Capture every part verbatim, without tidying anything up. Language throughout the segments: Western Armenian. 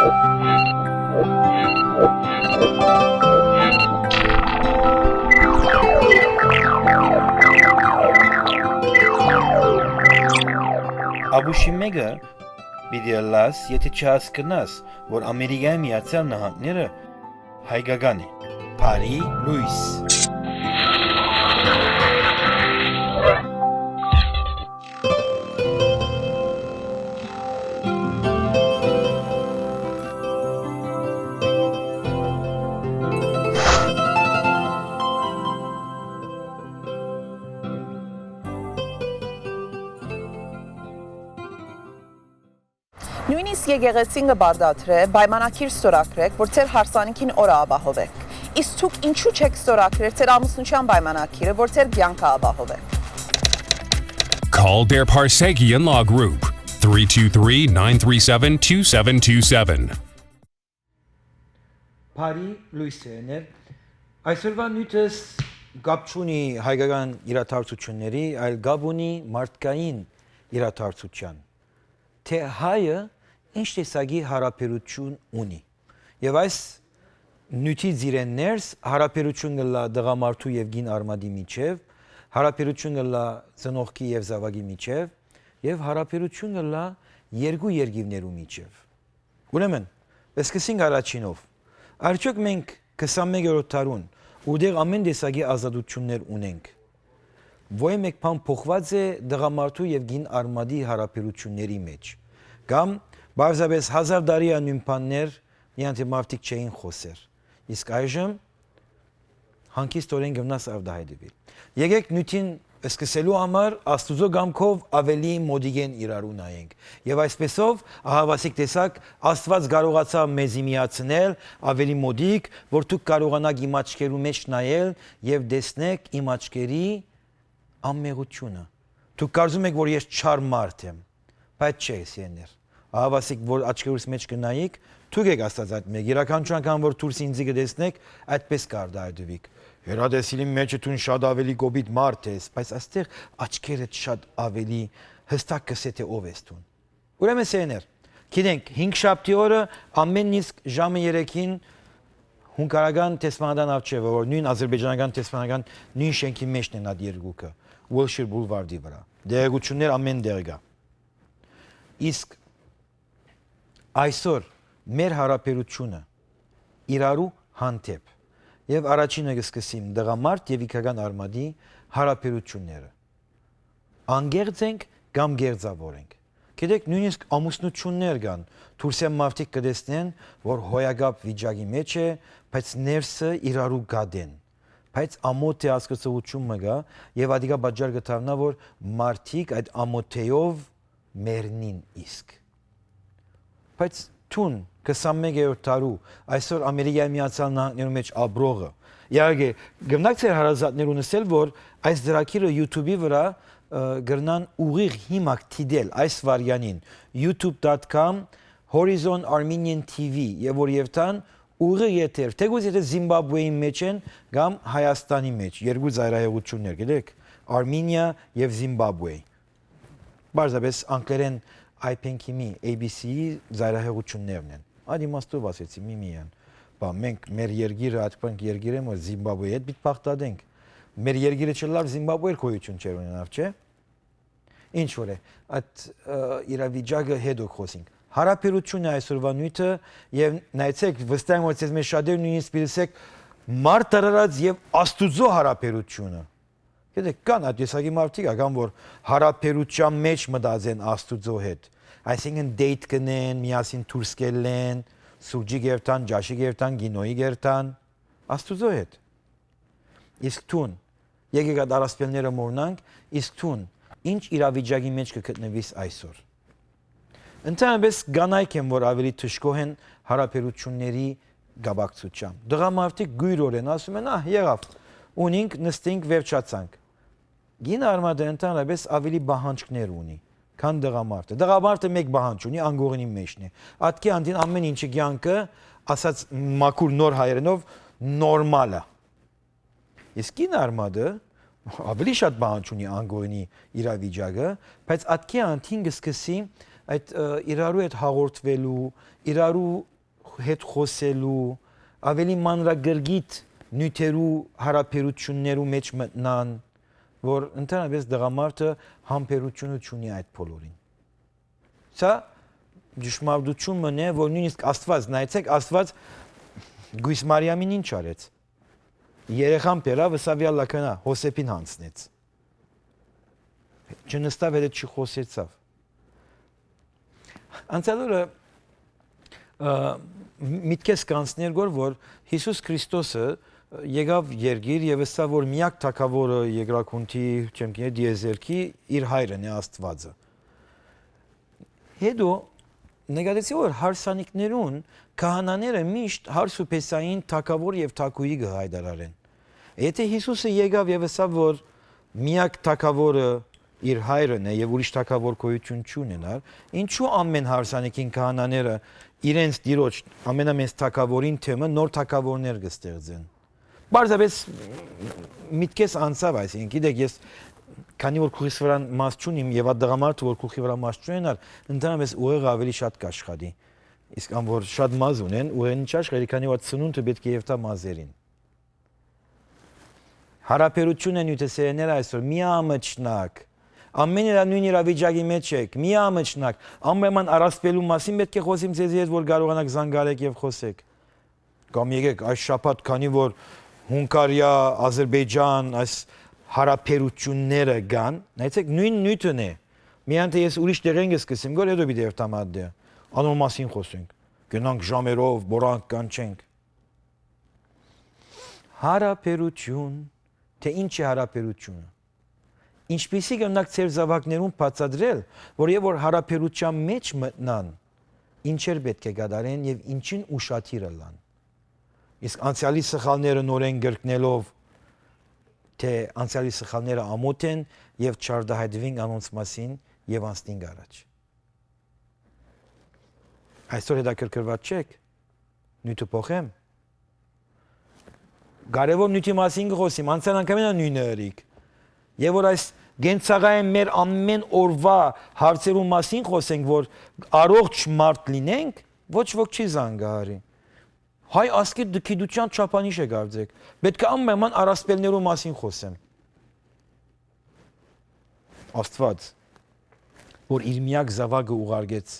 Ապուշի մէկը պիտի ըլլաս, եթէ չհասկնաս, որ Ամերիկայի Միացյալ Նահանգները հայկական է։ Բարի լոյս։ Նոյնիսկ եկեղեցին կը պարտադրէ պայմանագիր ստորագրէք, որ ձեր հարսանիքին օրը ապահովէք։ Իսկ դուք ինչո՞ւ չէք ստորագրեր ձեր ամուսնութեան պայմանագիրը, որ ձեր կեանքը ապահովէ։ Call Deir Parsekian Law Group, three two three, nine three seven, two seven two seven։ Բարի լոյս, սիրելիներ։ Այսօրուան նիւթս կապ չունի հայկական իրադարձութիւնների, այլ կապ ունի մարդկային իրադարձութեան, թէ հայը ինչ տեսակի յարաբերութիւն ունի։ Եւ այս նիւթի ծիրէն ներս յարաբերութիւն կ'ըլլայ տղամարդու եւ կին արմատի միջեւ, յարաբերութիւն կ'ըլլայ ծնողքի եւ զաւակի միջեւ, եւ յարաբերութիւն կ'ըլլայ երկու երկիրներու միջեւ։ Ուրեմն, սկսենք առաջինով։ Արդյոք մենք քսանմեկերորդ դարուն, ուտեղ ամէն տեսակի ազատութիւններ ունենք, ոյ մէկ բան փոխուա՞ծ է տղամարդու եւ կին արմատի յարաբերութիւնների մէջ։ Կամ պարզապէս հազար տարի ա նոյն բաններ, միայն թէ մարդիկ չէին խօսեր։ Իսկ այժմ հանգիստօրէն կ'ըննաս արտահայտուիլ։ Եկէք նիւթին սկսելու համար Աստուծոյ կամքով աւելի մօտիկէն իրարու նայենք։ Եւ այսպէսով, ահաւասիկ տեսաք, Աստուած կարողացաւ մեզի միացնել աւելի մօտիկ, որ դուք կարողանաք իմ աչքերու մէջ նայել եւ տեսնէք իմ աչքերի անմեղութիւնը։ Դուք կարծում էք, որ ես չար մարդ եմ, բայց չէ, սիրելիներ։ Ահաւասիկ որ աչքերուս մէջ կը նայիք, դուք էք Աստուած այդ մէկ։ Իւրաքանչիւր անգամ որ դուրս ինծի կը տեսնէք, այդպէս կ'արտահայտուիք։ Հեռատեսիլին մէջը դուն շատ աւելի կոպիտ մարդ ես, բայց այստեղ աչքերդ շատ աւելի յստակ կ'ըսէ թէ ով ես դուն։ Ուրեմն, սիրելիներ, գիտենք, հինգշաբթի օրը ամէն իսկ ժամը երեքին հունգարական դեսպանատան առջեւը, որ նոյն ադրբեջանական դեսպանատան նոյն շենքի մէջն են այդ երկուքը, Wilshire Boulevard-ի վրայ։ Տեղեկութիւններ ամէն տեղ կայ։ Իսկ այսօր մեր յարաբերութիւնը իրարու հանդէպ, եւ առաջինը կը սկսեմ տղամարդ եւ իգական արմատի յարաբերութիւնները։ Անկեղծ ենք կամ կեղծաւոր ենք։ Գիտեք, նոյնիսկ ամուսնութիւններ կան, դուրսէն մարդիկ կը տեսնեն, որ հոյակապ վիճակի մէջ է, բայց ներսը իրարու կատեն։ Բայց ամոթ է հասկացողութիւն մը կայ, եւ ատիկա պատճառ կը դառնայ, որ մարդիկ այդ ամոթեով մեռնին իսկ։ Բայց դուն, քսանմեկերորդ դարու, այսօր Ամերիկայի Միացյալ Նահանգներու մէջ ապրողը, իհարկե, կրնաք ձեր հարազատներուն ըսել, որ այս ծրագիրը YouTube-ի վրայ, ը, կրնան ուղիղ հիմա դիտել այս վարեանին, youtube dot com, Horizon Armenian T V, եւ որ եթերն ուղիղ եթեր, թէկուզ եթէ Զիմբաբուեի մէջ են կամ Հայաստանի մէջ, երկու ծայրահեղություններ, գիտեք, Արմենիա եւ Զիմբաբուե։ Պարզապէս անգլերէն I P N K-ի, A B C-ի ծայրահեղություններն են։ Այդ իմաստով ասեցի, մի միայն։ Բա մենք մեր երկիրը, այդ բանկ երկիր եմ, որ Զիմբաբուեի հետ պիտի բաղդատենք։ Մեր երկիրը չլար, Զիմբաբուեր գոյություն չէր ունենար, չէ՞։ Ինչ որ է, այդ, ը, իրավիճակը հետո կխօսենք։ Յարաբերությունը այսօրվա նիւթը, եւ նայեցեք, վստահ եմ, որ ձեզ մեջ շատեր նոյնիսկ պիտի ասեք, մարդ արարած եւ Աստուծոյ յարաբերությունը։ Գիտեք, կան այդ տեսակի մարդիկ, ական որ յարաբերության մէջ մտած են Աստուծոյ հետ, այսինքն date կ'ընեն, միասին դուրս կ'ելլեն, սուրճի կ'երթան, ճաշի կ'երթան, կինոյի կ'երթան, Աստուծոյ հետ։ Իսկ դուն, եկեք այդ առասպելները մոռնանք, իսկ դուն, ինչ իրավիճակի մէջ կը գտնուիս այսօր։ Ընդհանրապես կանայք են, որ աւելի դժգոհ են յարաբերությունների կապակցությամբ։ Տղամարդիկ կոյրօրէն ասում են, «Ահ, եղաւ, ունինք, նստինք, վերջացանք»։ Կին արմատը ընդհանրապես աւելի պահանջներ ունի, քան տղամարդը։ Տղամարդը մէկ պահանջ ունի, անկողնի մէջն է։ Ատկի անդին ամէն ինչը կեանքը, ասած մաքուր նոր հայերենով, նորմալ է։ Իսկ կին արմատը աւելի շատ պահանջ ունի անկողնի իրավիճակը, բայց ատկի անդին կը սկսի, այդ, ը, իրարու հետ հաղորդուելու, իրարու հետ խօսելու, ավելի մանրակրկիտ նիւթերու յարաբերութիւններու մէջ մտնան, որ ընդհանրապես տղամարդը համբերութիւնը չունի այդ բոլորին։ Սա ճշմարտութիւն մըն է, որ նոյնիսկ Աստուած, նայեցէք, Աստուած Գոյս Մարիամին ինչ արեց։ Երեխան բերաւ, ըսաւ՝ «Յալլա, քնա», Յովսէփին յանձնեց։ Չնստաւ, հետ չի խօսեցաւ։ Անցյալ օրը, ը, միտքէս կանցներ գոր, որ Յիսուս Քրիստոսը եկաւ երկիր եւ ըսաւ, որ միակ թագաւորը երկրագունդի, չեմ գիտի, դիեզերքի իր հայրն է, Աստուածը։ Հետո նկատեցի, որ հարսանիքներուն քահանաները միշտ հարս ու փեսային թագաւոր եւ թագուհի կը յայտարարեն։ Եթե Յիսուսը եկաւ եւ ըսաւ, որ միակ թագաւորը իր հայրն է եւ ուրիշ թագաւոր գոյութիւն չունենար, ինչու՞ ամէն հարսանիքին քահանաները իրենց տիրոջ, ամենամեծ թագաւորին թեմը նոր թագաւորներ կը ստեղծեն։ Պարզապէս միտքէս անցաւ, այսինքն, գիտեք, ես քանի որ գլխիս վրան մազ չունիմ եւ այդ տղամարդը որ գլխի վրայ մազ չունենար, ընդհանրապես ուղեղը ավելի շատ կաշխատի։ Իսկ ան որ շատ մազ ունեն, ուղեղին չաշխատի, քանի որ այդ սնունդը պէտք է երթայ մազերին։ Յարաբերութիւնը նիւթը, սիրելիներ, այսօր մի ամչնակ։ Ամէն իրա նոյն իրավիճակի մէջ էք, մի ամչնակ։ Անպայման առասպելու մասին պէտք է խօսիմ ձեզի հետ, որ կարողանաք զանգարեք եւ խօսեք։ Կամ եկեք այս շաբաթ, քանի որ Հունգարիա, Ազրպէյճան, այս յարաբերութիւնները կան, նայեցեք, նոյն նիւթն է։ Միայն թէ ես ուրիշ տեղէն կը սկսեմ գոր, հետո պիտի երթամ այդ դեր։ Անոր մասին խօսենք։ Գնանք ժամերով, բորանք, կանչենք։ Յարաբերութիւն, թէ ինչ է յարաբերութիւնը։ Ինչպիսի կրնաք ձեր զաւակներուն բացատրել, որ եւ որ յարաբերութեան մէջ մտնան, ինչեր պէտք է կատարեն եւ ինչին ուշադիր ըլլան։ Իսկ անցեալի սխալները նորէն կրկնելով, թէ անցեալի սխալները ամոթ են եւ չարտահայտուինք անոնց մասին եւ անցնինք առաջ։ Այսօր հետաքրքրուած չեք։ Նիւթը փոխեմ։ Կարեւոր նիւթի մասին կը խօսիմ, անցան անգամ նոյնը ըրիք։ Եւ որ այս կենցաղային մեր ամէն օրուայ հարցերու մասին խօսենք, որ առողջ մարդ լինենք, ոչ ոք չի զանգահարի։ Հայ ազգի գիտութեան չափանիշ է կարծեք։ Պէտք է անպայման առասպելներու մասին խօսեմ։ Աստուած, որ իր միակ զաւակը ուղարկեց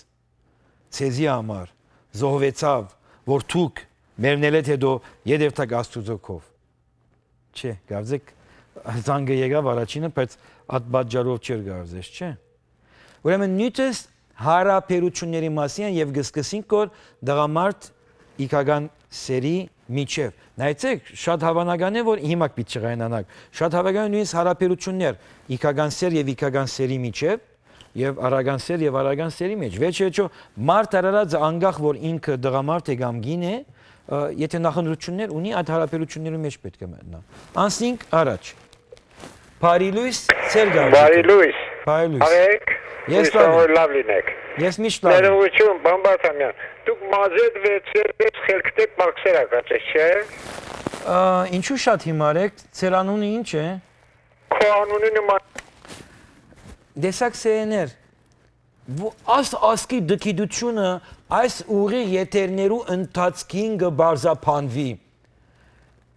ձեզի համար, զոհուեցաւ, որ դուք մեռնելէդ հետո ետ երթաք Աստուծոյ քով։ Չէ, կարծեք, զանգը եկաւ առաջինը, բայց այդ պատճառով չէր կարծես, չէ՞։ Ուրեմն նիւթս յարաբերութիւնների մասին են եւ կը սկսենք, որ տղամարդ իգական սերի միջեւ։ Նայեցեք, շատ հաւանական է, որ հիմա պիտի չղայնանաք։ Շատ հաւանական է նոյնիսկ յարաբերութիւններ իգական սեր եւ իգական սերի միջեւ, եւ առական սեր եւ առական սերի մեջ։ Վերջեջո մարդ արարածը, անկախ որ ինքը տղամարդ է կամ կին է, ը, եթե նախընտրություններ ունի, այդ յարաբերություններու մեջ պէտք է մտնա։ Անցնինք առաջ։ Բարի լոյս, ձեր գարեջուրը։ Բարի լոյս։ Բարի լոյս։ Արեք, Ես հուսով լավ եմ։ Որ լավ լինեք։ Ես միշտ լավ եմ։ Ներողություն, Բամբարթամյան, դուք մազետ վերցրեց խելքտետ մաքսեր ակած եք, չէ՞։ Ա, ինչու շատ հիմար եք, ձեր անունը ինչ է։ Քո անունի նման։ Տեսակ սերեներ, ո-, աս ազգի դգիտությունը այս ուղի եթերներու ընթացքին կը բարձապանվի։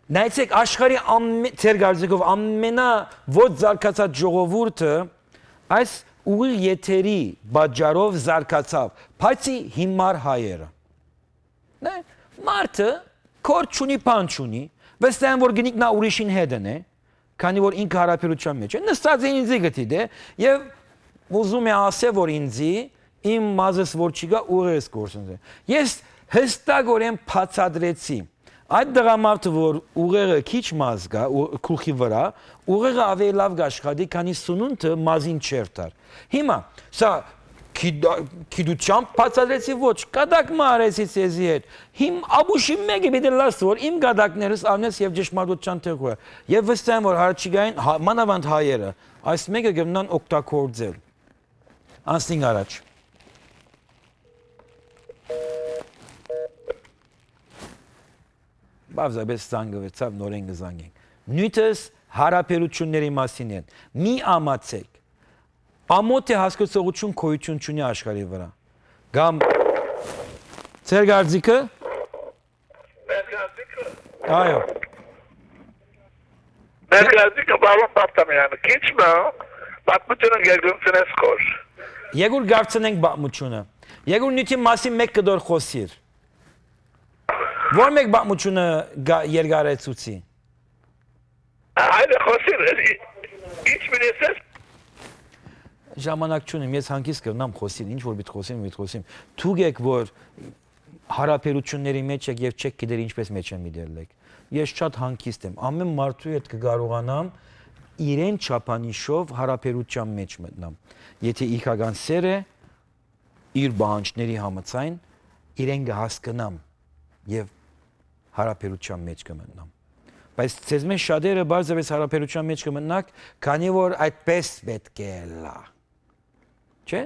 Նայեցեք, աշխարհի ամե-, ձեր կարծիքով ամենա ոչ զարգացած ժողովուրդը այս ուղի եթերի պատճառով զարգացավ, բացի հիմար հայերը։ Նայ, մարդը կոր չունի, բան չունի, վստահ եմ, որ գնիկ նա ուրիշին հետն է, քանի որ ինքը յարաբերության մեջ է, նստած է ինձի գտի դե, եւ ուզում է ասել, որ ինձի իմ մազս որ չի գա, ուղեղս կորսնցե։ Ես հստակորեն բացատրեցի, այդ տղամարդը, որ ուղեղը քիչ մազ գա, ու-, գլխի վրա, ուղեղը ավելի լավ կաշխատի, քանի սնունդը մազին չերթար։ Հիմա, սա գիտ-, գիտությամբ բացատրեցի, ոչ, կատակ մը արեցի ձեզի հետ։ Հիմ աբուշի մեկը պիտի լաս, որ իմ կատակներս անես եւ ճշմարտության տեղ գոյ։ Եւ վստահ եմ, որ հառաչիկային, հա-, մանավանդ հայերը, այս մեկը կրնան օգտագործել։ Անցնենք առաջ։ Պարզապես զանգվեցաւ, նորեն կզանգենք։ Նիւթս յարաբերությունների մասին են։ Մի ամացեք։ Ամոթ է, հասկացողութիւն գոյութիւն չունի աշխարհի վրայ։ Կամ ձեր կարծիքը։ Մեր կարծիքը։ Այո։ Մեր կարծիքը, պարոն Պարտամեան, քիչ մը պատմութիւնը կերկրցնես խոր։ Եգուր գարցնենք պատմութիւնը։ Եգուր նիւթի մասին մէկ կտոր խօսիր։ Ո՞ր մէկ պատմութիւնը գա-, երկարեցուցի։ Հայրը խօսիր, ի-, ինչ մինեսես։ Ժամանակ չունեմ, ես հանգիստ կրնամ խօսիլ, ինչ որ պիտի խօսիմ, պիտի խօսիմ։ Դուք եք, որ յարաբերութիւնների մէջ եք եւ չեք գիտեր ինչպէս մէջ եմ իդել եք։ Ես շատ հանգիստ եմ, ամէն մարդու հետ կը կարողանամ իրեն չափանիշով յարաբերութեան մէջ մտնամ։ Եթե իգական սեր է, իր պահանջների համաձայն, իրեն կը հասկնամ եւ յարաբերութեան մէջ կը մտնամ։ Բայց ձեզմէ շատերը պարզապէս յարաբերութեան մէջ կը մտնաք, քանի որ այդպես պէտք է ըլլայ։ Չէ՞։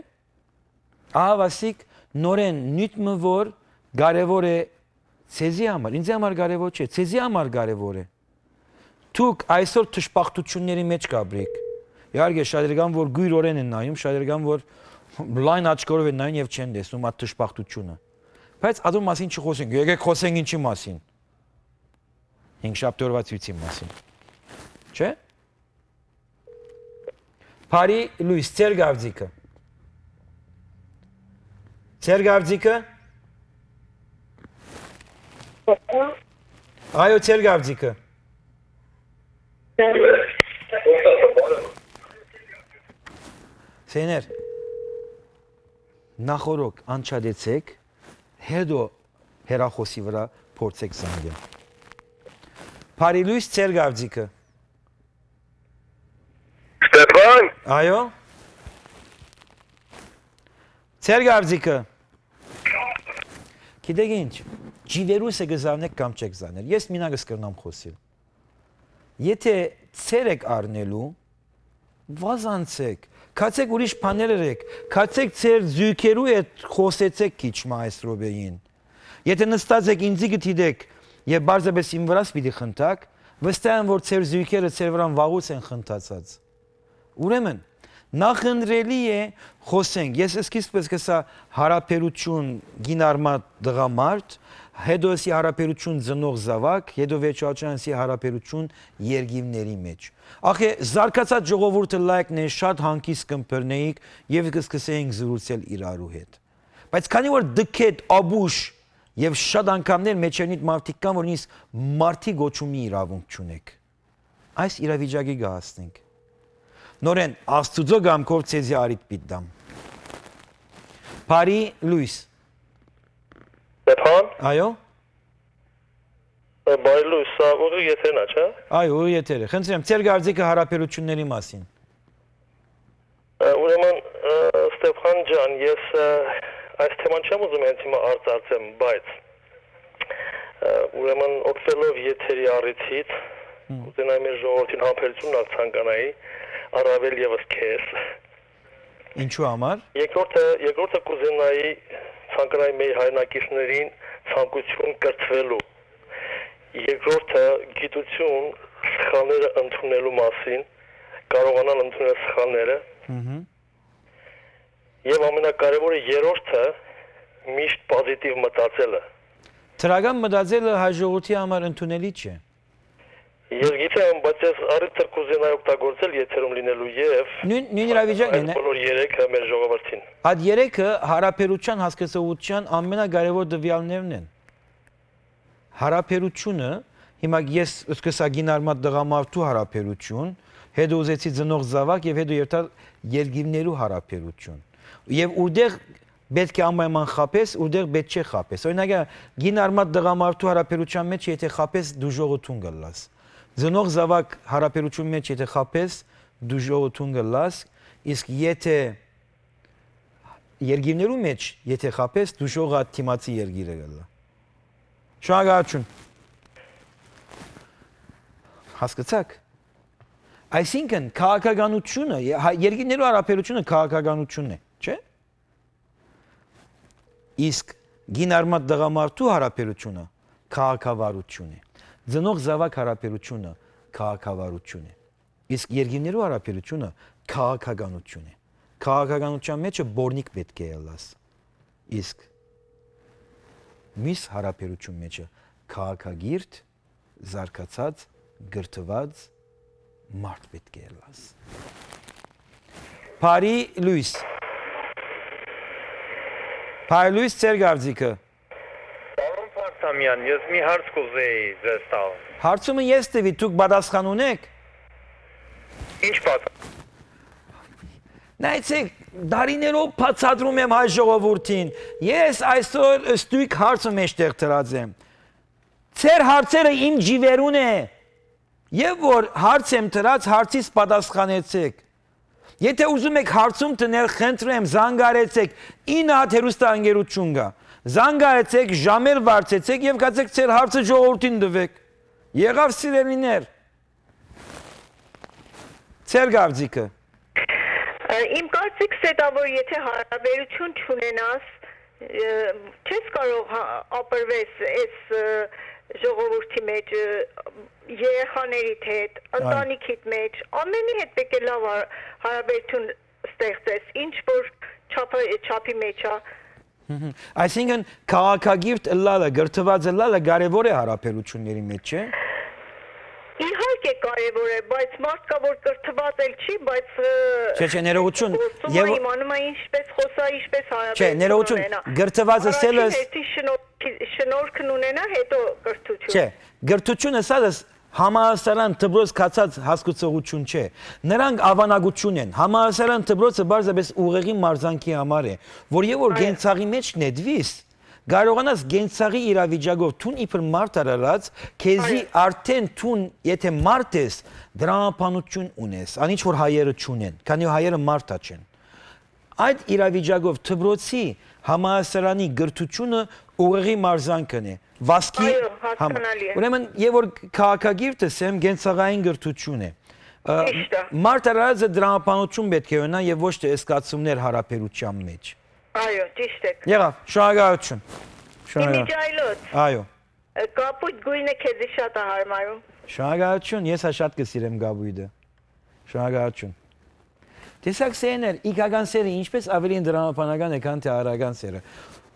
Ահա, ասիկ, նորէն նիւթ մը, որ կարեւոր է ձեզի համար, ինձի համար կարեւոր չէ, ձեզի համար կարեւոր է։ Դուք այսօր դժբախտութիւնների մէջ կ'ապրիք։ Իհարկե, շատեր կան, որ կոյրօրէն են նայում, շատեր կան, որ լայն աչքերով են նայում եւ չեն տեսնում այդ դժբախտութիւնը։ Բայց ատոր մասին չխօսենք, եկեք խօսենք ինչի՞ մասին։ Հինգշաբթի օրուայ ցոյցի մասին։ Չէ՞։ Բարի լոյս, ձեր կարծիքը։ Ձեր կարծիքը։ Այո, ձեր կարծիքը։ Սեներ, նախօրոք անջատեցեք, հետո հեռախօսի վրայ փորձեք զանգել։ Բարի լոյս, ձեր կարծիքը։ Ստեփան։ Այո։ Ձեր կարծիքը։ Գիտեք ինչ, ջիվերուսը կը զաննեք կամ չեք զանել։ Ես մինակ կրնամ խօսիլ։ Եթե ցեր եք առնելու, վազանցեք, գացեք ուրիշ բաներ ըրեք, գացեք ձեր զոյգերու հետ խօսեցեք քիչ մը այս րոպեին։ Եթե նստած եք, ինձի կը դիտեք եւ պարզապէս իմ վրաս պիտի խնդաք, վստահ եմ, որ ձեր զոյգերը ձեր վրան վաղուց են խնդացած։ Ուրեմն, նախընտրելի է խօսենք։ Ես սկիզբս կ'ըսայ յարաբերութիւն կին արմատ տղամարդ, հետո ըսի յարաբերութիւն ծնող զաւակ, հետո վերջացան ըսի յարաբերութիւն երկիրների մէջ։ Ախէ, զարգացած ժողովուրդը լայքն է, շատ հանգիստ կ'ըմբռնէիք եւ կ'սկսէինք զրուցել իրարու հետ։ Բայց քանի որ դքետ, աբուշ եւ շատ անգամներ մէջերնիտ մարդիկ կան, որ նույնիսկ մարդի կոչումի իրաւունք չունեք, այս իրավիճակի կը հասնենք։ Նորէն, Աստուծոյ կամքով ձեզի առիթ պիտի տամ։ Բարի լոյս։ Ստեփան։ Այո։ Բարի լոյս, սա ուղի եթերն է, չէ՞։ Այո, ուղի եթեր է։ Խնդրեմ, ձեր կարծիքը յարաբերութիւնների մասին։ Ուրեմն, ը, Ստեփան ջան, ես, ը, այս թեման չեմ ուզում հենց հիմա արծարծեմ, բայց, ը, ուրեմն, օգտվելով եթերի առիթից, Հմ։ կուզենայի մեր ժողովրդին համբերությունն ալ ցանկանայի, առավել եւս քեզ։ Ինչու համար։ Երկրորդը, երկրորդը կուզենայի, ցանկանայի մեր հայրենակիցներին ցանկություն կրթվելու։ Երկրորդը՝ գիտություն, սխալները ընդունելու մասին, կարողանալ ընդունել սխալները։ Մհմ։ Եվ ամենակարևորը, երրորդը՝ միշտ պոզիտիվ մտածելը։ Դրական մտածելը հայ ժողովրդի համար ընդունելի չէ։ Ես գիտեմ, բայց ես առիթը կուզենայի օգտագործել եթերում լինելու և Նույն, նույն իրավիճակն է, այս նե- բոլոր երեքը մեր ժողովրդին։ Այդ երեքը յարաբերության հասկացողության ամենակարևոր տվյալներն են։ Յարաբերությունը, հիմա ես սկսա կին արմատ տղամարդու յարաբերություն, հետո ուզեցի ծնող զաւակ եւ հետո երթալ երկիրներու յարաբերություն։ Եւ ուրդեղ պէտք է անպայման խաբես, ուրդեղ պէտք չէ խաբես։ Օրինակ, կին արմատ տղամարդու յարաբերության մէջ եթե խաբես, դուժողութիւն կ'ըլլաս։ Ծնող զաւակ յարաբերության մէջ եթե խաբես, դուժողութիւն կ'ըլլաս, իսկ եթե երկիրներու մէջ եթե խաբես, դուժողը դիմացի երկիրը կ'ըլլայ։ Շնորհակալություն։ Հասկացաք։ Այսինքն, քաղաքականությունը, ե-, հա-, երկիրներու յարաբերությունը քաղաքականությունն է, չէ՞։ Իսկ կին արմատ տղամարդու յարաբերությունը քաղաքավարություն է։ Ծնող զաւակ յարաբերությունը քաղաքավարություն է։ Իսկ երկիրներու յարաբերությունը քաղաքականություն է։ քաղաքականության մէջը պոռնիկ պէտք է ըլլաս։ Իսկ միս յարաբերութիւն մէջը քաղաքակիրթ, զարգացած, կրթուած մարդ պէտք է ըլլաս։ Բարի լոյս։ Բարի լոյս, ձեր կարծիքը։ Պարոն Փարսամեան, ես մի հարց կուզեի ձեզ տալ։ Հարցումը ես տուի, դուք պատասխան ունեք։ Ինչ պատասխան։ Նայեցեք, դարիներով բացատրում եմ հայ ժողովուրդին։ Ես այսօր ստույգ հարցը մեջտեղ դրած եմ։ Ձեր հարցերը իմ ջիվերուն է։ Եւ որ հարց եմ դրած, հարցիս պատասխանեցեք։ Եթե ուզում եք հարցում դնել, խնդրեմ, զանգարեցեք, ինը հատ հեռուստաընկերություն կայ։ Զանգարեցեք, ժամեր վարձեցեք եւ գացեք ձեր հարցը ժողովուրդին տուեք։ Եղա՞վ, սիրելիներ։ Ձեր կարծիքը։ Ը, իմ կարծիքս է դա, որ եթե հարաբերություն չունենաս, ը, չես կարող հա-, ապրվես այս, ը, ժողովուրդի մեջ, ը, երեխաներիդ հետ, Այո։ ընտանիքիդ մեջ, ամենի հետ պէտք է լավ հա-, հարաբերություն ստեղծես, ինչ որ չափը, չափի մեջ ա։ Հմ, հմ։ Այսինքն, քաղաքակիրթ ըլլալը, կրթուած ըլլալը կարեւոր է հարաբերությունների մեջ, չէ՞։ Իհարկե կարեւոր է, բայց մարդ կա, որ կրթուած էլ չի, բայց, ը, Չէ, չէ, ներողություն, գործում ա, եւ իմանում ա ինչպես խոսա, ինչպես Չէ, հարաբերություն ներողություն, ունենա։ Կրթված Առաջին ըսելս հերթին շնորհ-, շնորհքն ունենա, հետո կրթություն։ Չէ, կրթություն ըսելս համալսարան դպրոց գացած հասկացողություն չէ։ Նրանք ավանակություն են։ Համալսարան դպրոցը պարզապէս ուղեղի մարզանքի համար է, որ եւ որ Այո։ կենցաղի մեջ նետվիս, կարողանաս կենցաղի իրավիճակով դուն իբր մարդ արարած, քեզի Այո։ արդեն դուն, եթե մարդ ես, դրամաբանություն ունես, անինչ որ հայերը չունեն, քանի որ հայերը մարդա չեն։ Այդ իրավիճակով դպրոցի, համալսարանի կրթությունը ուղեղի մարզանքն է, վազքի Այո, համ-, հասկանալի է։ Ուրեմն, եւ որ քաղաքագիրտս եմ, կենցաղային կրթություն է։ Ը, Ճիշտ է։ մարդ արարածը դրամաբանություն պէտք է ունենա եւ ոչ թե զգացումներ հարաբերության մեջ։ Այո, ճիշտ եք։ Եղա, շնորհակալություն։ Շնորհակալ- Իմիջայլոց։ Այո։ Ը, կապույտ գույնը քեզի շատ է հարմարում։ Շնորհակալություն, ես ա շատ կը սիրեմ կապույտը։ Շնորհակալություն։ Տեսակ սերներ, իգական սերը ինչպես ավելի դրամաբանական է, քան թե արական սերը։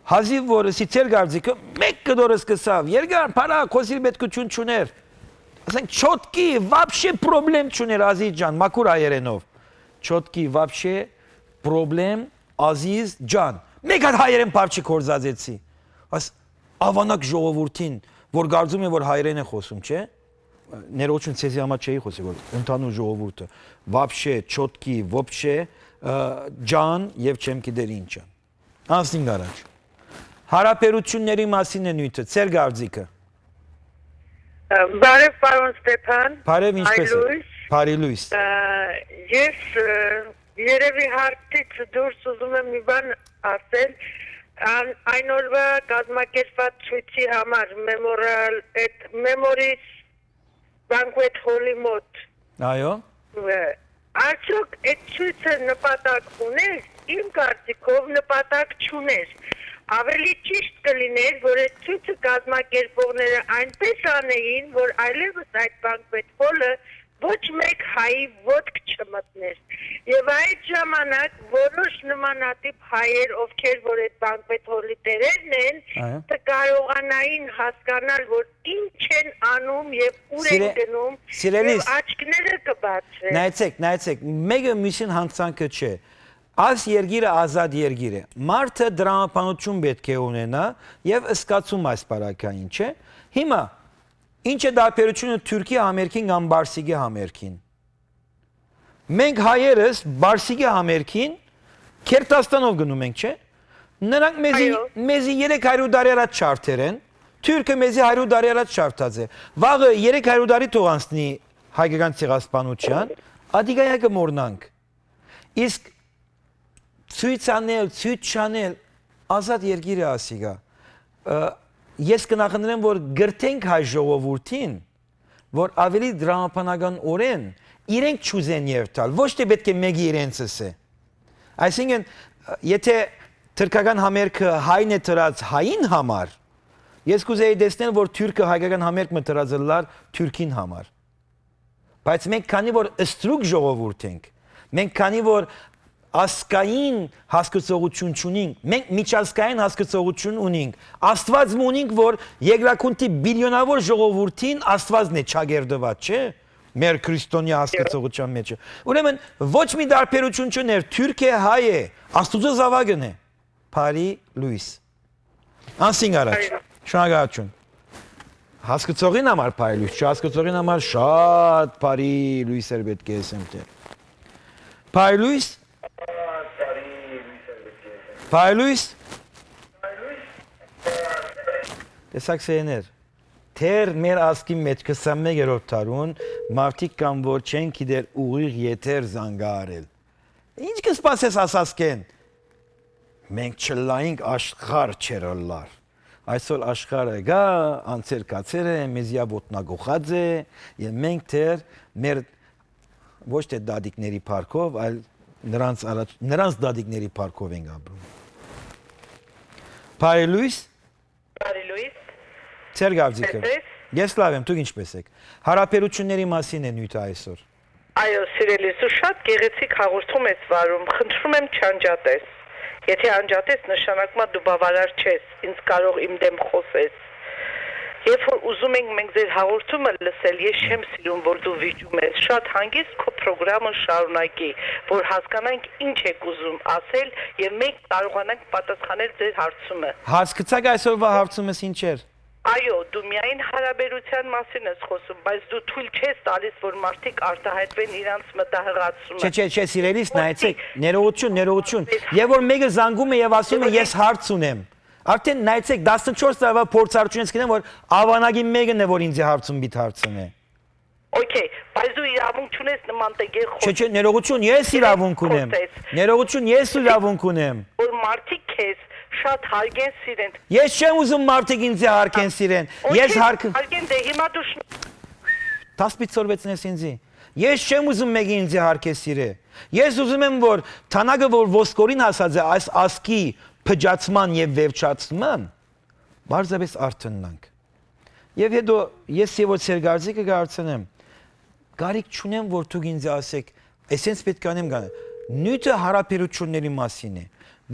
Հազիվ որ ըսի ձեր կարծիքը, մեկ կտորս կսավ, երկար, փարա, քոսիր պետքություն չուներ։ Ասենք, չոտկի, вообще պրոբլեմ չուներ, Ազիզ ջան, մաքուր հայերենով։ Չոտկի, вообще պրոբլեմ, Ազիզ ջան։ Մեկ հատ հայերեն բառ չկործածեցի։ Աս, ավանակ ժողովուրդին, որ կարծում է, որ հայերեն է խոսում, չէ՞։ Ներողություն, ցեզի համար չէի խոսի, որ ընդհանուր ժողովուրդը, вообще, չոտկի, вообще, ը, ջան եւ չեմ գիտեր ինչ ան։ Անցնենք առաջ։ Հարաբերությունների մասին է նյութը, ձեր կարծիքը։ Բարև, պարոն Ստեփան։ Բարև, ինչպե՞ս Այ եք։ լույս։ Բարի լույս։ Ա, ես, ը, երևի հարցից դուրս ուզում եմ մի բան ասել։ Ան-, այն օրվա կազմակերպված ցույցի համար Memorial, այդ Memories Banquet Hall-ի մոտ։ Այո։ Ը, արդյոք այդ ցույցը նպատակ ուներ, իմ կարծիքով նպատակ չուներ։ Ավելի ճիշտ կլիներ, որ այդ ցույցը կազմակերպողները այնպես անեին, որ այլևս այդ Banquet Hall-ը ոչ մեկ հայի ոտք չմտներ։ Եվ այդ ժամանակ որոշ նմանատիպ հայեր, ովքեր որ այդ Banquet Hall-ի տերերն են, Այո։ կկարողանային հասկանալ, որ ինչ են անում եւ ուր են Սիրե-, գնում, սիրելիս, եւ աչքները կբացվեն։ Նայեցեք, նայեցեք, մեկը մյուսին հանգցանքը չէ։ Այս երկիրը ազատ երկիր է։ Մարդը դրամաբանություն պետք է ունենա եւ զգացում այս պարագային, չէ՞։ Հիմա, ինչ է տարբերությունը Թուրքի համերգին կամ Պարսիկի համերգին։ Մենք հայերս Պարսիկի համերգին Քերթաստանով գնում ենք, չէ՞։ Նրանք մեզի, Այո։ մեզի երեք հարյուր տարի առաջ չարդեր են, Թուրքը մեզի հարյուր տարի առաջ չարդած է։ Վաղը երեք հարյուր տարի թող անցնի հայկական ցեղասպանության, ադիգայա կը մոռնանք։ Իսկ ցույց անել, ցույց չանել, ազատ երկիր է ասիկա։ Ը, ես կնախընտրեմ, որ գրթենք հայ ժողովուրդին, որ ավելի դրամաբանական օրեն իրենք չուզեն երթալ, ոչ թե պետք է մեկը իրենց ըսե։ Այսինքն, ը, եթե թրքական համերգը հայն է դրած հային համար, ես կուզեի տեսնել, որ Թուրքը հայկական համերգ մը դրած ըլլար Թուրքին համար։ Բայց մենք քանի որ ստրուկ ժողովուրդ ենք, մենք քանի որ ազգային հասկցողություն չունինք, մենք միջազգային հասկցողություն ունինք։ Աստուած մը ունինք, որ երկրագունդի բիլիոնավոր ժողովուրդին Աստուածն է չակերտուած, չէ՞, մեր քրիստոնեայ հասկցողութեան մէջը։ Ուրեմն ոչ մի տարբերություն չուներ, թուրք է, հայ է, Աստուծոյ զաւակն է։ Բարի լոյս։ Անսին առաջ։ Շնորհակալություն։ Հասկցողին համար բարի լոյս, չհասկցողին համար շատ բարի լոյսեր պէտք է ըսեմ, թէ։ Բարի լոյս։ Բարի լոյս։ Տեսակ, սերունդներ, դեռ մեր ազգին մէջ քսանմէկ դարուն մարդիկ կան, որ չեն գիտեր ուղիղ եթեր զանգահարել։ Ինչ կը սպասես, ասած կեն։ Մենք չըլլայինք, աշխարհ չըլլար։ Այսօր աշխարհը գայ, անցեր գացեր է, մեզի յա ոտնակոխած է, եւ մենք դեռ մեր ոչ թէ տատիկների փառքով, այլ նրանց առաջ, նրանց տատիկների փառքով ենք ապրում։ Բարի լոյս։ Բարի լոյս։ Ձեր կարծիքը։ Ինչպե՞ս ես։ Ես լաւ եմ, դուք ինչպե՞ս եք։ Հարաբերությունների մասին է նիւթը այսօր։ Այո, սիրելիս, դու շատ գեղեցիկ հաղորդում ես վարում, խնդրում եմ, չանջատես։ Եթե անջատես, նշանակում է դու բավարար չես, ինձ կարող իմ դէմ խօսես։ Երբ որ ուզում ենք մենք ձեր հաղորդումը լսել, ես չեմ սիրում, որ դու վիճում ես, շատ հանգիստ քո պրոգրամը շարունակի, որ հասկանանք ինչ եք ուզում ասել եւ մենք կարողանանք պատասխանել ձեր հարցումը։ Հասկցաք այսօրվա հարցումս ինչ էր։ Այո, դու միայն հարաբերության մասին ես խոսում, բայց դու թոյլ չես տալիս, որ մարդիկ արտահայտվեն իրանց մտահղացումը։ Չէ, չէ, չէ, սիրելիս, նայեցեք, ներողություն, ներողություն։ Եվ որ մեկը զանգում է եւ ասում է, «Ես հարց ունեմ»։ Արդեն նայեցեք, տասնչորս տարուայ փորձառութիւնէս գիտեմ, որ աւանակի մեկն է, որ ինձ հարցում պիտի հարցնէ։ Okay, բայց դու իրավունք չունես նման տեղ Չէ, խոս-, չէ, ներողություն, ես իրավունք ունեմ։ Խոսես։ Ներողություն, ես իրավունք ունեմ։ Որ մարդիկ քեզ շատ հարգեն, սիրեն։ Ես չեմ ուզում մարդիկ ինձ հարգեն, սիրեն։ Okay, ես հարգ- հարգեն, դե հիմա դու շ- Դաս պիտի սորվեցնես ինձի։ Ես չեմ ուզում մեկը ինձի հարգե, սիրե։ Ես ուզում եմ, որ թանագը, որ ոսկորին հասած է այս ազգի փճացման եւ վերջացման, պարզապէս արթննանք։ Եւ հետո ես եւ որ ձեր կարծիքը կհարցնեմ, կարիք չունեմ, որ դուք ինձ ասեք, «Էսենց պէտք է անեմ», կան։ Նիւթը հարաբերությունների մասին է։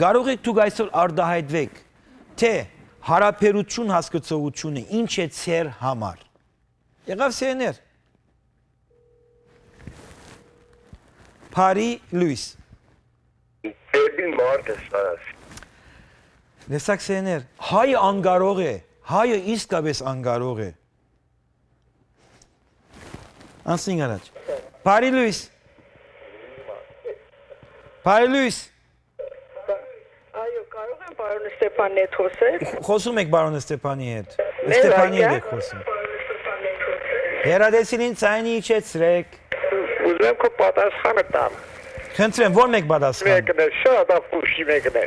Կարող եք դուք այսօր արտահայտվեք, թէ հարաբերություն հասկցողությունը ինչ է ձեր համար։ Եղա՞վ, սերունդներ։ Բարի լոյս։ Դեպի մարդ է սարած։ Տեսակ, սերունդներ, հայը անկարող է, հայը իսկապէս անկարող է։ Անսին առաջ։ Բարի լոյս։ Բարի լոյս։ Այո, կարող եմ պարոն Ստեփանին հետ խոսել։ Խ-, խոսում եք պարոն Ստեփանի հետ։ Մեր Ստեփանի հետ այգա։ Եք խոսում։ Հեռադեսիլին ցայնը իջեցրեք։ Ուզում եմ քո պատասխանը տամ։ Խնդրեմ, ո՞ր մէկ պատասխան։ Մեկն է, շատ ախուշի մեկն է։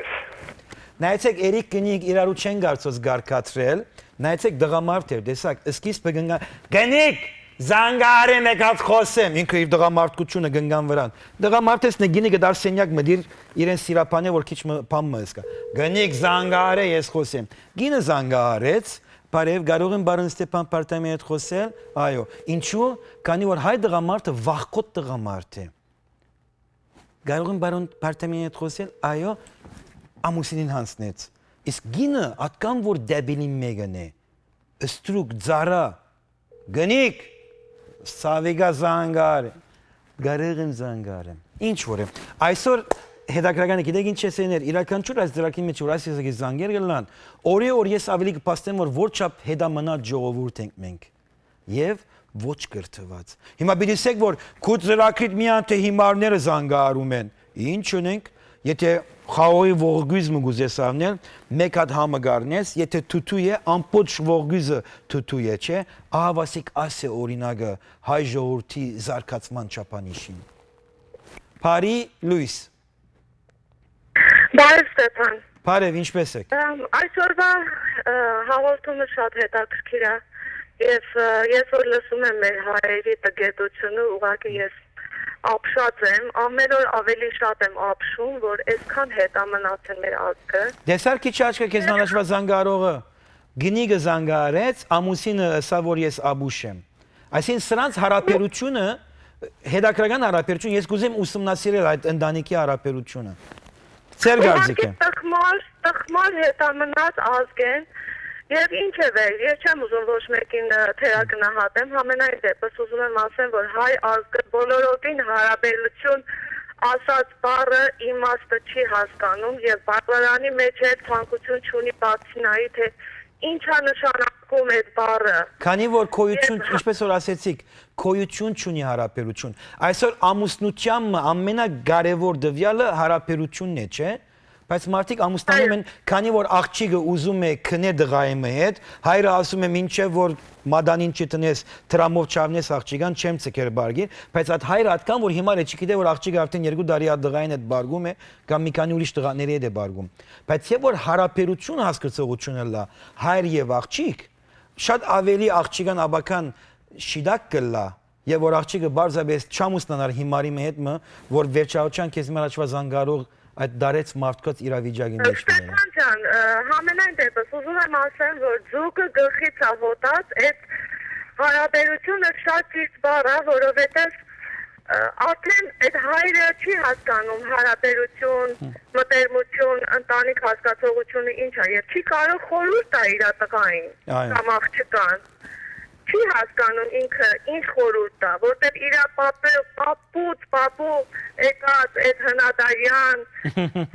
Նայեցեք, երեք կնիկ իրարու չեն կարծոց գարկատրել։ Նայեցեք, տղամարդ էր, տեսակ, սկիզբը կնգա-, «Կնիկ, զանգահարեմ, եկած խօսեմ», ինքը իր տղամարդկությունը կնգան վրան։ Տղամարդես նը գինի գտար սենյակ մը դիր իրեն սիրապանե, որ քիչ մը բան մը ըսկա։ «Կնիկ, զանգահարե, ես խօսեմ»։ Գինը զանգահարեց, բարև, կարող եմ պարոն Ստեփան Պարտամի հետ խոսել։ Այո, ինչու՞, քանի որ հայ տղամարդը վախկոտ տղամարդ է։ Կարող եմ պարոն Պարտամի հետ խոսել, այո, ամուսինին հանձնեց։ Իսկ գինը, ատկան որ դեբիլին մեկն է, ստրուկ, ծառա, կնիկ, սավիգա զանգար, գարեղ եմ զանգարը։ Ինչ որ է։ Այսօր հետաքրքրականը գիտեք ինչ է, սերունդներ, իրականչուր այս դրակի մեջ որ այս եսակի զանգեր կլան, օրի օր ես ավելի կփաստեմ, որ որ չափ հետամնաց ժողովուրդ ենք մենք։ Եվ ոչ կրթված։ Հիմա պիտի ասեք, որ քու ծրագրիդ միայն թե հիմարները զանգահարում են։ Ինչ ունենք, եթե խաղողի ողգույզ մը կուզես առնել, մեկ հատ համը կառնես, եթե թութու է, ամբողջ ողգույզը թութու է, չէ՞։ Ահա վասիկ աս է օրինակը հայ ժողովրդի զարգացման չափանիշին։ Բարի լոյս։ Բարև, Ստեփան։ Բարև, ինչպե՞ս եք։ Ըմ, այսօրվա, ը, հաղորդումը շատ հետաքրքիր է, և, ը, ես որ լսում եմ մեր հայերի տգետությունը, ուղղակի ես ապշած եմ, ամեն օր ավելի շատ եմ ապշում, որ այսքան հետամնաց է մեր ազգը։ Տեսար քիչ աչքը քեզ անաչվա զանգարողը, գնիկը զանգարեց, ամուսինը ըսա, որ ես աբուշ եմ։ Այսինքն սրանց հարաբերությունը Հետաքրական հարաբերություն, ես կուզեմ ուսումնասիրել այդ ընտանիքի հարաբերությունը։ Ձեր կարծիքը։ Ուղղակի տխմար, տխմար հետամնաց ազգ են, եւ ինչեւէ, ես չեմ ուզում ոչ մեկին, ը, թերագնահատեմ, համենայն դեպս ուզում եմ ասեմ, որ հայ ազգը բոլորովին հարաբերություն ասած բառը իմաստը չի հասկանում եւ բառարանի մեջ էլ ցանկություն չունի բացի նայի, թե ինչա նշանակում այդ բառը։ Քանի որ գոյություն, Երբ հա- ինչպես որ ասեցիք, գոյություն չունի հարաբերություն։ Այսօր ամուսնության մը ամենակարևոր տվեալը հարաբերությունն է, չէ՞։ Բայց մարդիկ ամուսնանում Այո։ են, քանի որ աղջիկը ուզում է քնե տղայի մը հետ, հայրը ասում է, մինչեւ որ մատանին չտնես, դրամով չավնես աղջիկան, չեմ ցկեր բարգի, բայց այդ հայրը ատկան, որ հիմա է, չգիտե, որ աղջիկը արդեն երկու տարի այդ տղային հետ բարգում է, կամ մի քանի ուրիշ տղաների հետ է բարգում։ Բայց եւ որ հարաբերություն հասկացողությունը լա, հայր եւ աղջիկ, շատ ավելի աղջիկան աբական շիտակ կլա, եւ որ աղջիկը պարզապես չամուսնանար հիմարի մը հետ մը, որ վերջավորության քեզ մը առաջվա զանգարող այդ դարեց մարդկոց իրավիճակի մեջ կլինի։ Ստեփան ջան, ը, համենայն դեպս ուզում եմ ասեմ, որ ձուկը գլխից ա հոտած, այդ հարաբերությունը շատ ճիշտ բառ ա, որովհետեւ, ը, արդեն այդ հայրը չի հասկանում հարաբերություն, Հմ։ մտերմություն, ընտանիք հասկացողությունը ինչ ա, եւ չի կարող խորհուրդ տա իր տղային Այո։ կամ աղջկան։ Չի հասկանում ինքը ինչ խորհուրդ տա, որտեւ իր պապը, պապուց, պապու եկած այդ հնադարյան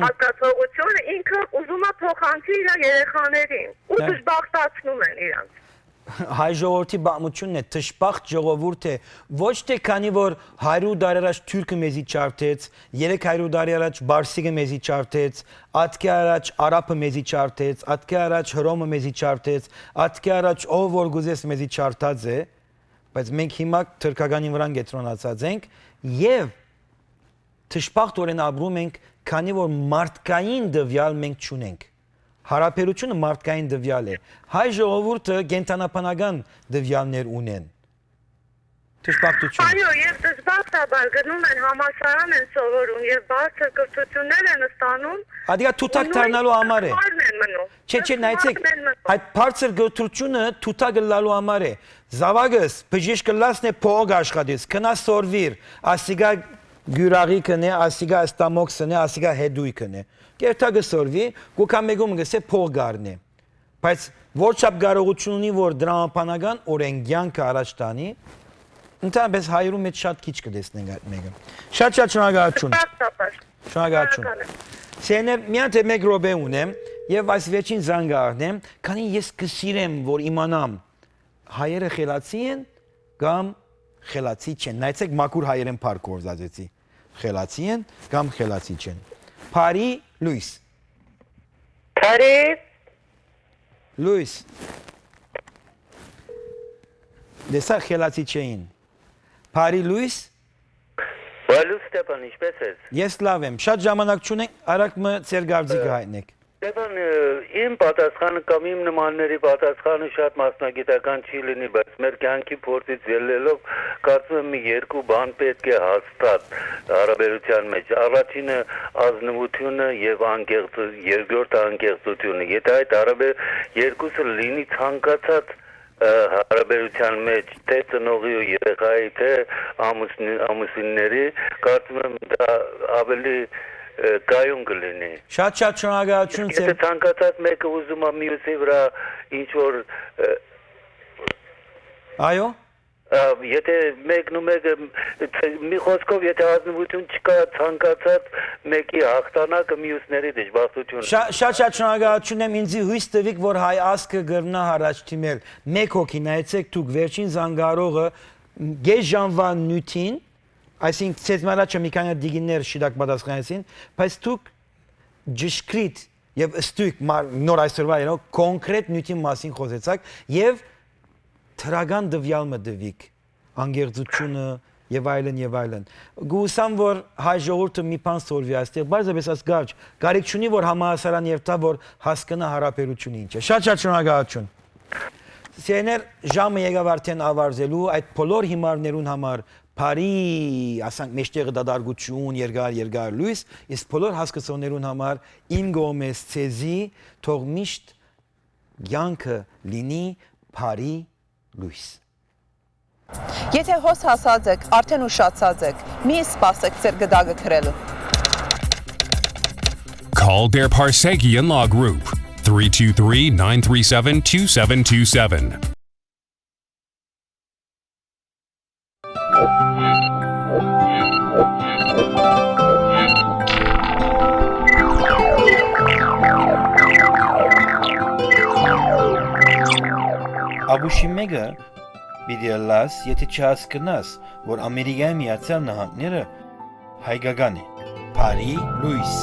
հասկացողությունը ինքը ուզում է փոխանցի իր երեխաներին ու Հա։ դժբախտացնում են իրանց։ Հայ ժողովրդի պատմությունն է, դժբախտ ժողովուրդ է, ոչ թե քանի որ հարյուր տարի առաջ թուրքը մեզի չարթեց, երեք հարյուր տարի առաջ պարսիկը մեզի չարթեց, ատկէ առաջ արաբը մեզի չարթեց, ատկէ առաջ հռոմը մեզի չարթեց, ատկէ առաջ ով որ գուզես մեզի չարթած է, բայց մենք հիմա թրքականի վրան կեդրոնացած ենք եւ դժբախտօրէն ապրում ենք, քանի որ մարդկային տվեալ մենք չունենք։ Հարաբերությունը մարդկային տվեալ է։ Հայ ժողովուրդը կենդանաբանական տվեալներ ունեն։ Դժբախտություն։ Այո, եւ դժբախտաբար գնում են, համալսարան են սովորում եւ բարձր կրթություններ են ստանում, Ադիգա թութակ դառնալու համար է։ Թմարն են մնում։ Չէ, չէ, նայեցեք, Թմարն են մնում։ Այդ բարձր կրթությունը թութակ ըլլալու համար է։ Զավակս, բժիշկ կլասն է, փողոք աշխատես, գնա սորվիր, ասիգա գյուրաղի կնե, ասիգա ստամոքսն է, ասիգա հետույքն է։ Կերթա կը սորվի, գուքա մեկում կսե փող գարնե։ Բայց որ չափ կարողություն ունի, որ դրամաբանական օրէն կեանքը առաջ տանի, ընդհանրապես հայերու մեջ շատ քիչ կը տեսնենք այդ մեկը։ Շատ, շատ շնորհակալություն։ Շնորհակալ եմ։ Շնորհակալություն։ Շնորհակալ եմ։ Սեներ, միայն թե մեկ րոպե ունեմ եւ այս վերջին զանգը առնեմ, քանի ես կսիրեմ, որ իմանամ, հայերը խելացի են կամ խելացի չեն։ Նայեցեք, մաքուր հայերեն բառ կորզածեցի։ Խելացի են կամ խելացի չեն։ Բարի լույս։ Բարի լույս։ Դեսա, խելացի չէին։ Բարի լույս։ Բարի լույս, Ստեփան, ինչպե՞ս ես։ Ես լավ եմ։ Շատ ժամանակ չունենք, արագ մը ձեր կարծիքը Ը, հայտնեք։ Ստեփան, ը, իմ պատասխանը կամ իմ նմանների պատասխանը շատ մասնագիտական չի լինի, բայց մեր կյանքի փորձից ելնելով կարծում եմ մի երկու բան պետք է հաստատ հարաբերության մեջ։ Առաջինը ազնվությունը եւ անկեղծ-, երկրորդը անկեղծությունը։ Եթե այդ հարաբեր-, երկուսը լինի ցանկացած, ը, հարաբերության մեջ, թե ծնողի ու երեխայի, թե ամուսնի-, ամուսինների, կարծում եմ դա ավելի, ը, կայուն կլինի։ Շատ, շատ շնորհակալություն, Իսկ եթե Սեր- ցանկացած մեկը ուզում է մյուսի վրա ինչ-որ, ը, Այո։ ը, եթե մեկն ու մեկը, ց-, մի խոսքով, եթե ազնվություն չկա, ցանկացած մեկի հաղթանակը մյուսների դժբախտություն։ Շա-, շատ, շատ շնորհակալություն եմ, ինձի հույս տվիք, որ հայ ազգը կրնա առաջ դիմել։ Մեկ հոգի, նայեցեք դուք, վերջին զանգարողը կես ժամվա նյութին, այսինքն, ցեզմարաչը մի քանի դիգիններ շիտակ պատասխանեցին, բայց դուք ճշգրիտ եւ ստույգ մար-, նոր այսօրվա երեկ կոնկրետ նյութի մասին խոսեցաք եւ դրական տվյալ մը տվիք, անկեղծությունը եւ այլն եւ այլն։ Գուսամ, որ հայ ժողովուրդը մի բան սորվի այստեղ, պարզապես այս գարջ կարիք չունի, որ համահասարան երթա, որ հասկնա հարաբերությունը ինչ է։ Շատ, շատ շնորհակալություն։ Սեներ, ժամը եկավ արդեն ավարտելու, այդ բոլոր հիմարներուն համար բարի, ասանք, մեջտեղը դատարկություն, երկար, երկար լույս, իսկ բոլոր հասկցողներուն համար իմ կողմէս ցեզի թող միշտ կյանքը լինի բարի լույս։ Եթե հոս հասած եք, արդեն ուշացած եք, մի սպասեք ձեր գդակը գրելուն։ Call Their Parseghian Law Group, three two three, nine three seven, two seven two seven. Ապուշի մէկը պիտի ըլլաս, եթէ չհասկնաս, որ Ամերիկայի Միացյալ Նահանգները հայկական է։ Բարի լոյս։